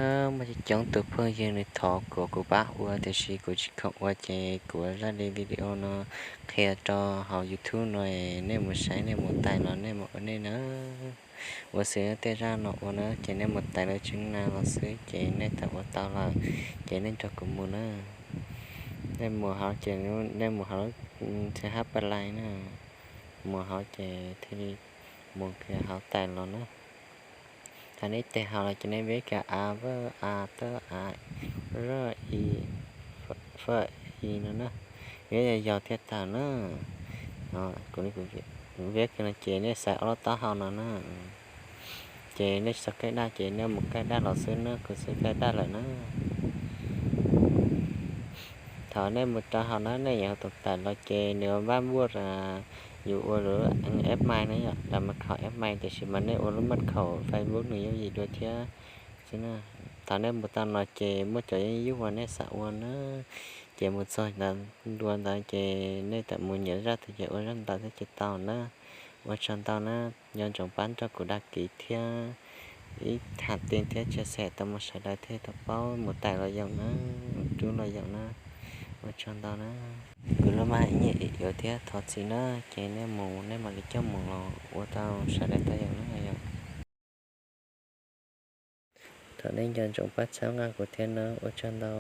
Muaj coob coob tus phooj ywg nws thov kom kuv pab ua tiam sis kuv tsis khoom ua ces kuv ua zaj li video no qhia rau hauv YouTube no, nej mus saib nej mus tais los nej mus ua nej na. Ua xws tej zaj no ua na ces nej mus tais lawv tswb na los xwb ces nej tau ua tau lawm, ces nej nrog kuv mus na. Nej mus hauv ces nej mus hauv, txhia hab pa lais na, mus hauv ces thiaj li mus kiag hauv tais los na. Thaum nej tais hauv los ces nej veb kiag a, vab a, tawb a, rab i, fab i no na, veb yog yog thiaj tawm na. Kuv veb kiag no ces nej xaiv ob lub taub hau no na. Ces nej tsis tau kaij daj ces nej mus kaij daj los xwb na, kuv xaiv kaij daj lawm na. Thaum nej mus rau hauv na nej yuav tus tais los ces nws vaj npuaj yus ua lub F mai na yom, lub mật khẩu F mai tiam sis mas nej ua lub mật khẩu Facebook nws yooj yim dua thiab xwb na. Thaum nej mus tau no ces muaj cov yeeb yub uas nej xav ua na, ces mus txog ntawd dua ntawd ces nej tawm mus nyiam zaj twg ces ua zaj ntawd thiab ces tau na. Ua tsaug ntau na, nco ntsoov pab nrog kuv đăng ký thiab ib tham ti thiab chia sẻ tau mus sawv daws thiaj tau paub mus tais los yoom na, mus rub los yoom na. Ua tsaug ntau na. Kuv lub mas ib nyuag dim yuav thiab thov txim na, ces nej mus nej mam li coj mus los ua tau sawv daws tau yoom na yom. Thov nej nco ntsoov pab txhawb nqa kuv thiab na, ua tsaug ntau.